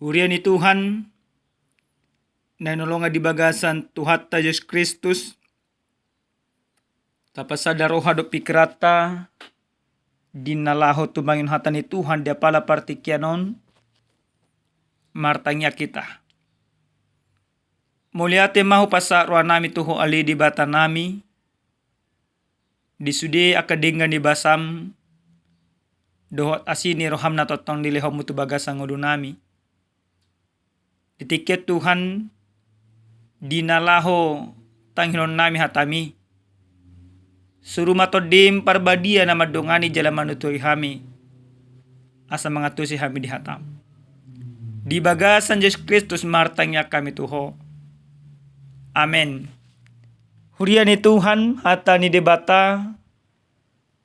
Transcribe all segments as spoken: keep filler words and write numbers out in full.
Huria ni Tuhan, na hinaholongan di bagasan Tuhanta Jesus Kristus, tapasada roha dohot pikiranta di na laho tumangihon hata ni Tuhan di apala partingkian on, martangiang hita. Mauliate ma hupasahat rohanami tu Ho ale Debatanami, di sude angka denggan ni basam dohot asi ni roham na tongtong dilehonmu tu bagasan ngolunami. Di tingki on Tuhan, di na laho tangihononnami hatami, suru ma Tondim Parbadia na mandongani jala manuturi hami, asa mangantusi hami di hatam. Di bagasan Jesus Kristus martangiang hami tu Ho. Amen. Huria ni Tuhan, hata ni Debata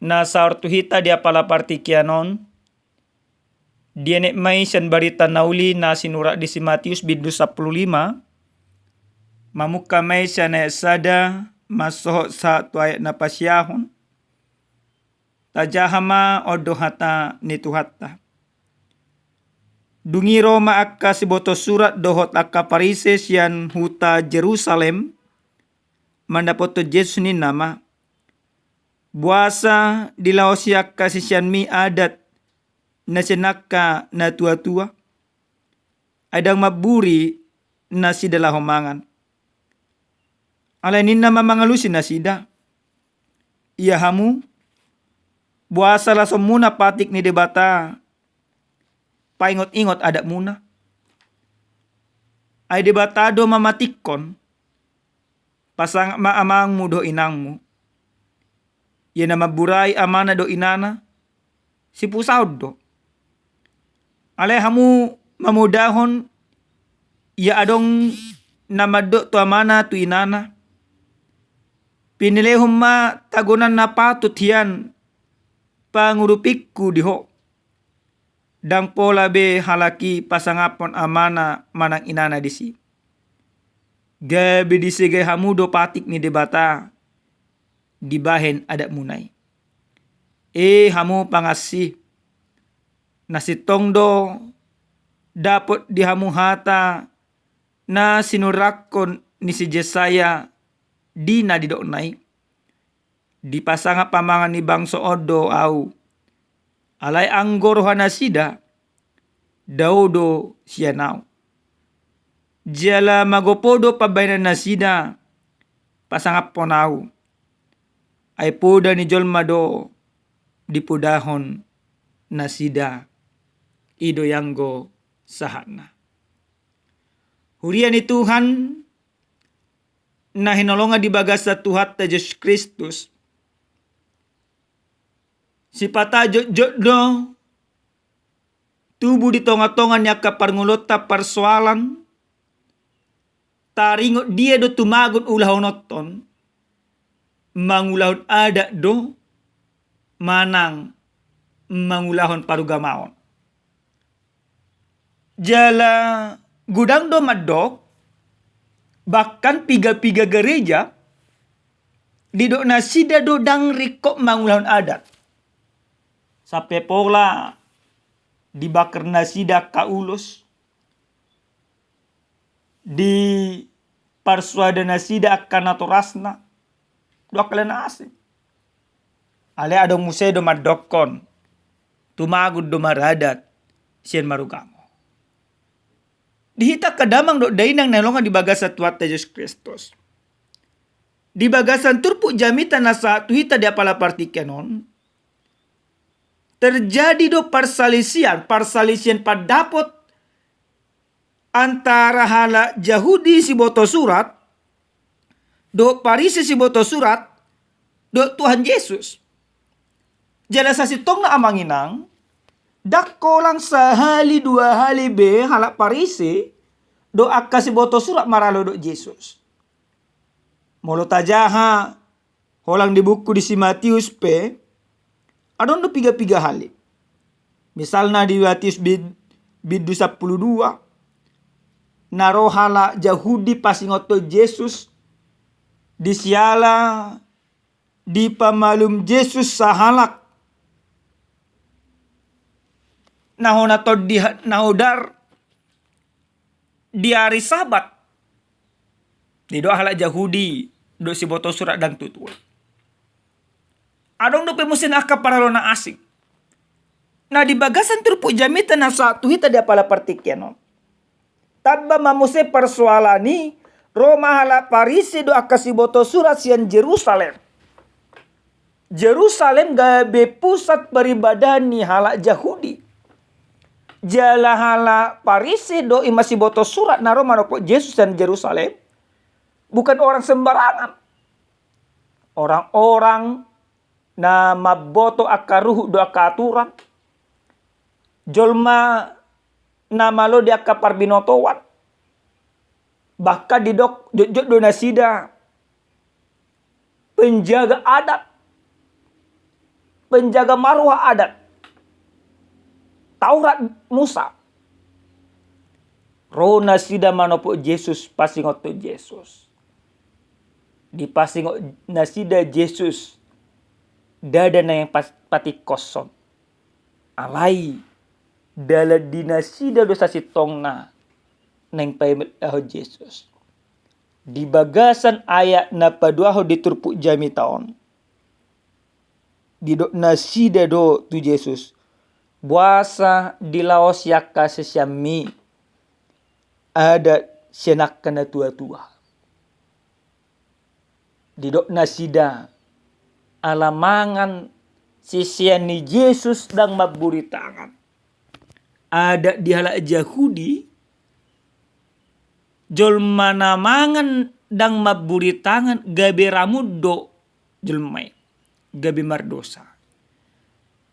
na saor tu hita di apala partingkian on, dienet ma i sian Barita Na Uli na sinurat di si Matius bindu sampulu lima, mamungka ma i sian ayat sada mansohot sahat tu ayat na pasiahon. Tajaha ma, on do hata ni Tuhanta. Dung i ro ma angka siboto surat dohot angka Parise sian huta Jerusalem mandapothon Jesus, ninna ma: Boasa dilaosi angka siseanmi adat na sian angka natuatua? Ai ndang mamburi nasida laho mangan. Alai ninna ma mangalusi nasida: Ia hamu, boasa lasonmuna patik ni Debata paingotingot adatmuna? Ai Debata do mamatikkon. Pasangap ma amangmu dohot inangmu. Ia na mamburai amana dohot inana, sipusaon do. Alai hamu mamodahon, ia adong na mandok tu amana tu inana: Pinilehon ma tagonan na patut hian pangurupingku di ho. Ndang pola be halak i pasangaphon amana manang inana disi. Gabe disegai hamu do patik ni Debata dibahen adatmuna i. E hamu pangansi, na sintong do dapot di hamu hata na sinurathon ni si Jesaya di na didokna i: Dipasangap pamangan ni bangso on do Ahu, alai anggo rohanasida dao do sian Ahu. Jala magopo do pambahenan nasida pasangaphon Ahu. Ai poda ni jolma do dipodahon nasida. I do i anggo sahatna. Huria ni Tuhan, na hinaholongan di bagasan Tuhanta Jesus Kristus, sipatajotjot do tubu di tongatonga ni angka parngoluonta parsoalan, taringot dia do tumagon ulahononton, mangulahon adat do manang mangulahon parugamaon. Jala godang do mandok, bahkan piga-piga gareja didok nasida do ndang ringkot mangulahon adat. Sampe pola dibakar nasida angka ulos, diparsuada nasida angka natorasna dohot angka na asing. Alai adong muse do mandokkon tumagon do maradat sian marugamo. Di hita angka damang dohot dainang na hinaholongan di bagasan Tuhanta Jesus Kristus, di bagasan turpuk jamita na sahat tu hita di apala partingkian on, terjadi do parsalisian, parsalisian pandapot antara halak Jahudi siboto surat dohot Parise siboto surat dohot Tuhan Jesus. Jala sasintongna amang inang, ndang holan sahali dua hali be halak Parise dohot angka siboto surat maralo dohot Jesus. Molo tajaha holan di buku di si Matius pe, adong do piga-piga hali. Misalna di Matius bid-, bindu sampulu dua, na ro halak Jahudi pasingothon Jesus, di siala dipamalum Jesus sahalak na hona tondi ha-, na hodar, di ari Sabat. Didok halak Jahudi dohot siboto surat ndang tutu. Adong dope muse angka paralo na asing. Nah, di bagasan turpuk jamita na sahat tu hita di apala partingkian on, tamba ma muse parsoalan i, ro ma halak Parise dohot angka siboto surat sian Jerusalem. Jerusalem gabe pusat paribadahan ni halak Jahudi. Jala halak Parise dohot ima siboto surat na ro manopot Jesus sian Jerusalem bukan orang sembarangan. Orang-orang na mamboto angka ruhut dohot angka aturan. Jolma na malo di angka parbinotoan. Bahkan didok jotjot do nasida penjaga adat, penjaga marwah adat, Taurat Musa. Ro nasida manopot Jesus, pasingot tu Jesus. Dipasingot nasida Jesus, ndada naeng pas-, patingkoshon. Alai dalan di nasida do sasintongna naeng paimahon Jesus. Di bagasan ayat na paduahon di turpuk jamita on, didok nasida do tu Jesus, boasa dilaosi angka siseanmi adat sian angka natuatua? Didok nasida, ala mangan sisean ni Jesus ndang mamburi tangan. Adat di halak Jahudi, jolma na mangan ndang mamburi tangan gabe ramut do jolma i, gabe mardosa.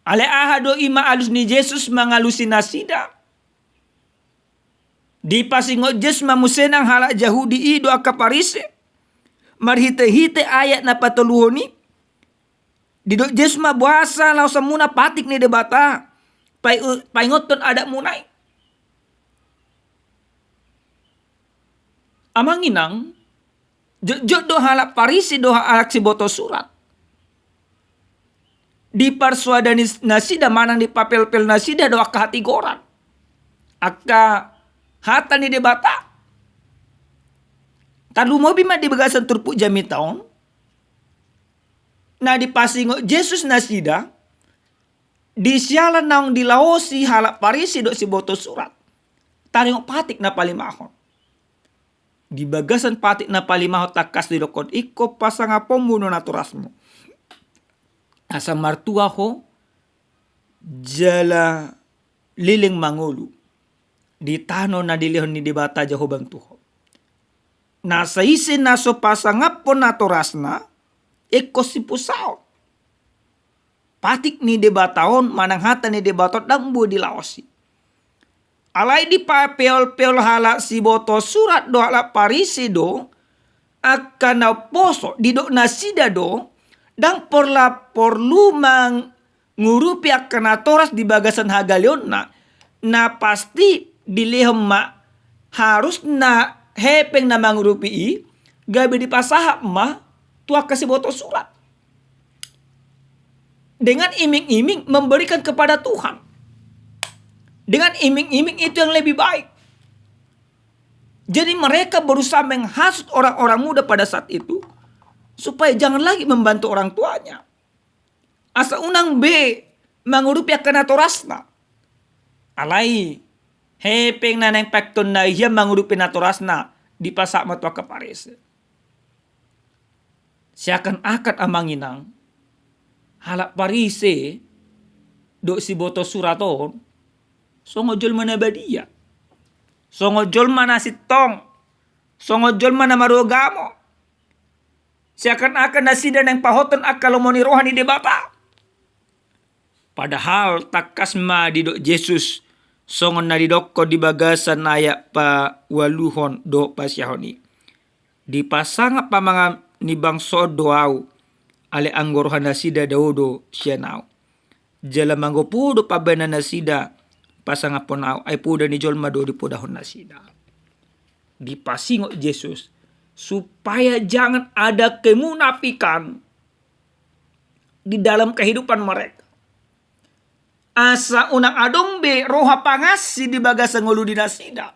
Alai aha do ima alus ni Jesus mangalusi nasida? Dipasingot Jesus ma muse nang halak Jahudi i dohot angka Parise. Marhitehite ayat na patoluhon i, didok Jesus ma, boasa laosanmuna patik ni Debata, pai-, paingothon adatmuna i? Amang inang, jotjot do halak Parise dohot halak siboto surat. Diparsoada ni nasida manang dipapeopeo nasida do angka hatigoran, angka hata ni Debata. Tarlumobi ma di bagasan turpuk jamita on, na dipasingot Jesus nasida, di siala naung dilaosi halak Parise dohot siboto surat, taringot patik na palimahon. Di bagasan patik na palimahon tangkas didokkon, ingkon pasangaponmu do natorasmu, asa martua ho jala leleng mangolu di tano na dilehon ni Debata Jahowa tu ho. Na saise na so pasangaphon natorasna, ingkon sipusaon. Patik ni Debata on manang hata ni Debata on ndang boi dilaosi. Alai dipapeopeo halak siboto surat dohot halak Parise do angka na umposo, didok nasida do, ndang porlu, porlu mangurupi angka natoras di bagasan hagaleonna. Na pasti dilehon ma, harusna hepeng na mangurupi i gabe dipasahat ma tu angka siboto surat. Dengan iming-iming memberikan kepada Tuhan. Dengan iming-iming itu yang lebih baik. Jadi mereka berusaha menghasut orang-orang muda pada saat itu supaya jangan lagi membantu orang tuanya. Asa unang be mangurupi angka natorasna. Alai hepeng na naeng paingothonna i hian mangurupi natorasna, dipasahat ma tu angka Parise. Seakan-akan amang inang, halak Parise dohot siboto surat on songon jolma na badia, songon jolma na sintong, songon jolma na marugamo. Seakan-akan nasida naeng pahothon angka lomo ni roha ni Debata. Padahal tangkas ma didok Jesus, songon na didokkon di bagasan ayat paualuhon dohot pasiahon i. Dipasangap pamangan ni bangso on do Ahu, alai anggo roha nasida dao do sian Ahu. Jala manggo poda pambahenan nasida pasangaphon Ahu, ai poda ni jolma do dipodahon nasida. Dipasingot Jesus supaya jangan ada kemunafikan di dalam kehidupan mereka. Asa unang adong be roha pangansi di bagasan ngolu ni nasida.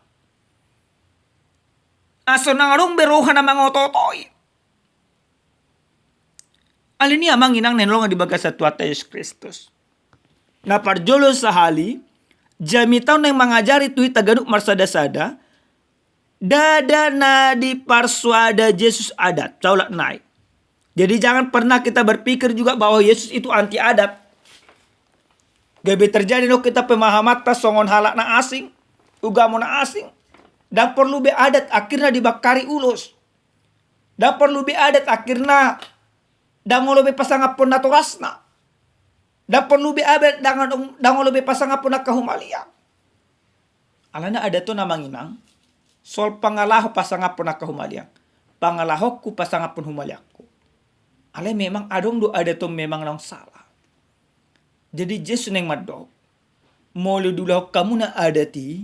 Asa unang adong be roha na mangoto-otoi. Alani i amang inang na hinaholongan di bagasan Tuhanta Jesus Kristus, na parjolo sahali, jamita on naeng mangajari tu hita ganup marsada-sada, ndada na diparsoada Jesus adat, saulak nai. Jadi jangan pernah kita berpikir juga bahwa Yesus itu anti adat. Gabe terjadi do hita pemahamanta songon halak na asing, ugamo na asing. Ndang porlu be adat, akhirna dibangkari ulos. Ndang porlu be adat, akhirna ndang olo be pasangaphon natorasna. Ndang porlu be adat, ndang, ndang olo be pasangaphon angka humaliang. Alana adat on amang inang, soal pangalaho pasangaphon angka humaliang, pangalahongku pasangaphon humaliangku. Alai memang adong do adat on memang naung sala. Jadi Jesus naeng mandok, molo diulahon hamuna adat i,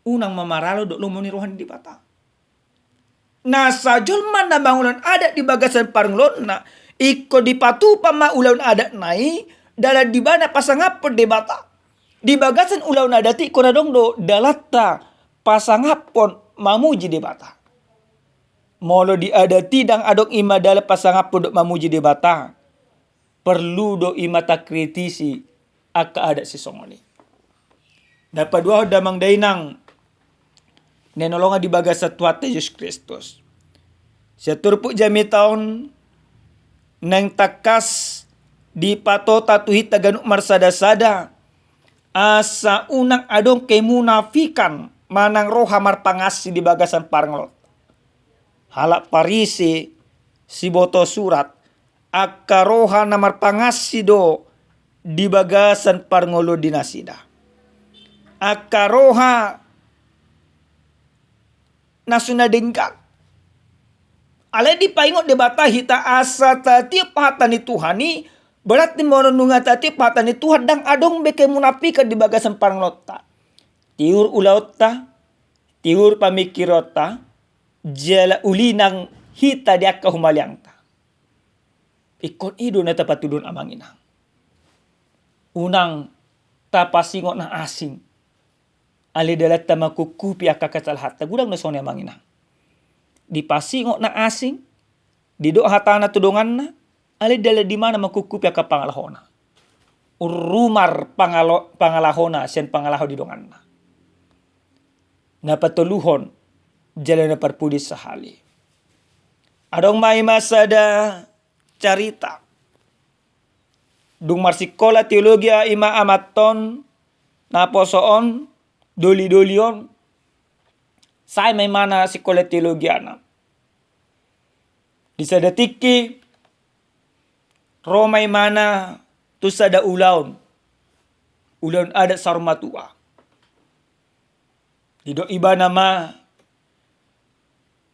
unang ma maralo dohot lomo ni roha ni Debata. Na sajolma na mangulahon adat di bagasan parngoluonna, ingkon dipatupa ma ulaon adatna i, dalan di ibana pasangaphon Debata. Di bagasan ulaon adat i ingkon adong do dalanta pasangaphon mamuji Debata. Molo di adat i ndang adong i ma dalan pasangaphon dohot mamuji Debata, porlu do i ma takritisi angka adat sisongon i. Na paduahon damang dainang na hinaholongan di bagasan Tuhanta Jesus Kristus, sian turpuk jamita on naeng tangkas dipatota tu hita ganup marsada-sada, asa unang adong kemunafikan manang roha marpangansi di bagasan parngoluon. Halak Parise, siboto surat, angka roha na marpangansi do di bagasan parngoluon di nasida. Angka roha na so na denggan. Alai dipaingot Debata hita asa tatiop hata ni Tuhan i, berarti molo nunga tatiop hata ni Tuhan, ndang adong be kemunafikan di bagasan parngoluonta. Tiur ulaonta, tiur pamingkironta, jala uli nang hita di angka humaliangta. Ingkon i do na tapatuduhon amang inang. Unang tapasingot na asing, alai dalanta mangkuphupi angka kesalahanta. Godang do songon i amang inang. Dipasingot na asing, didok hatana tu donganna, alai dalan di ibana mangkuphupi angka pangalahona. Urrumar pangalo-, pangalahona sian pangalaho di donganna. Na patoluhon, jala na parpudi sahali, adong ma i ma sada carita. Dung marsikola teologia i ma amanta on, naposo on, doli-doli on, sae ma imana sikola teologiana. Di sada tingki, ro ma imana tu sada ulaon, ulaon adat saur matua. Didok ibana ma,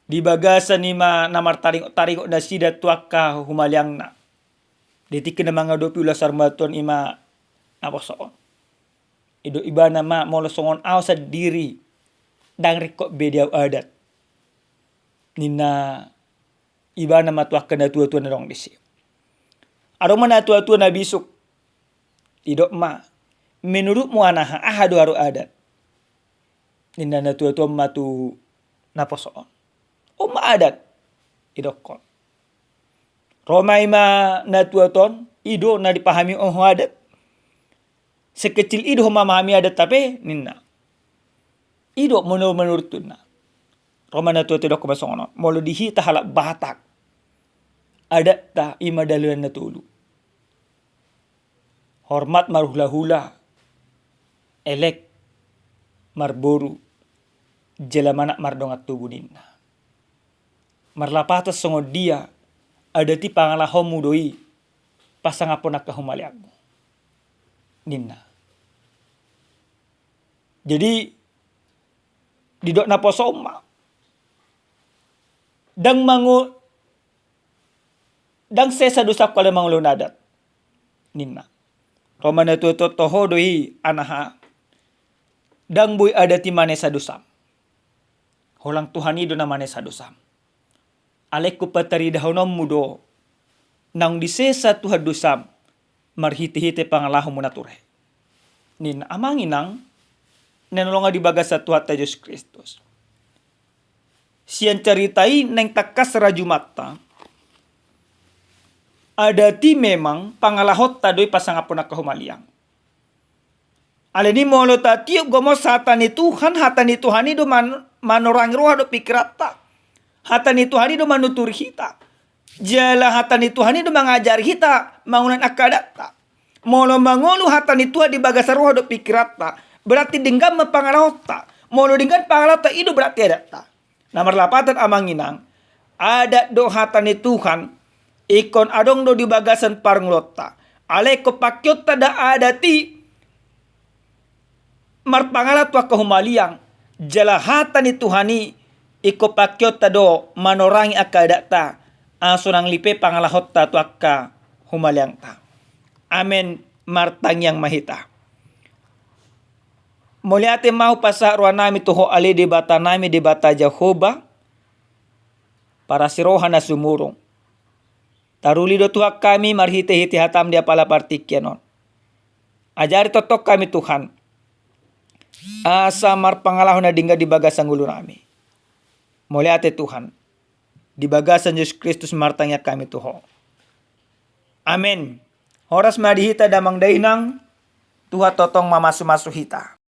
di bagasan i ma na martaringot-taringot nasida tu angka humaliangna. Di tingki na mangadopi ulaon saur matua on i ma naposo on. Didok ibana ma, molo songon au sandiri, ndang ringkot be di au adat, ninna ibana ma tu angka natua-tua na adong disi. Adong ma natua-tua na bisuk. Didok ma, menurutmu anaha, aha do haru adat? Ninna natua-tua on ma tu naposo on, on ma adat, didokkon. Ro ma i ma natua-tua on, i do na dipahami on ho adat? Sekecil i do ho mamahami adat hape, ninna. I do menurut, menurutku, ninna. Ro ma natua-tua, didokkon ma songon on. Molo di hita halak Batak, adatta i ma dalan na tolu. Hormat marhula-hula, elek marboru, jala manat mardongan tubu, ninna. Marlapatan songon dia, adat i pangalahomu do i pasangaphon angka humaliangmu, ninna. Jadi, didok naposo on ma, ndang mangu-, ndang sesa dosangku alai mangulahon adat, ninna. Ro ma natua-tua on, toho do i anaha, ndang boi adat i manesa dosam. Holang Tuhan i do na manesa dosam. Alai ingkon pataridahononmu do naung disesa Tuhan dosam marhite-hite pangalahomu na ture, ninna. Amang inang na hinaholongan di bagasan Tuhanta Jesus Kristus, sian carita i naeng tangkas rajumanta, adat i memang pangalahonta do i pasangaphon angka humaliang. Alani i molo tatiop gomos hata ni Tuhan, hata ni Tuhan i do man-, manorangi roha dohot pingkiranta. Hata ni Tuhan i do manuturi hita. Jala hata ni Tuhan i do mangajari hita mangulang angka adatta. Molo mangolu hata ni Tuhan di bagasan roha dohot pingkiranta, berarti denggan ma pangalahonta. Molo denggan pangalahonta, i do berarti adatta. Na marlapatan amang inang, adat dohot hata ni Tuhan ingkon adong do di bagasan parngoluonta. Alai ingkon pakeonta do adat i marpangalaho tu angka humaliang, jala hata ni Tuhan i ingkon pakeonta do manorangi angka adatta, asa unang lipe pangalahonta tu angka humaliangta. Amen. Martangiang ma hita. Mauliate ma hupasahat rohanami tu Ho ale Debatanami, Debata Jahowa, parasi roha na sumurung. Taruli do Tuhan hami marhitehite hatam di apala partingkian on. Ajari tongtong hami Tuhan, asa marpangalaho na denggan di bagasan ngolunami. Mauliate Tuhan. Di bagasan Jesus Kristus martangiang hami tu Ho. Amen. Horas ma di hita damang dainang, Tuhan tongtong mamasumasu hita.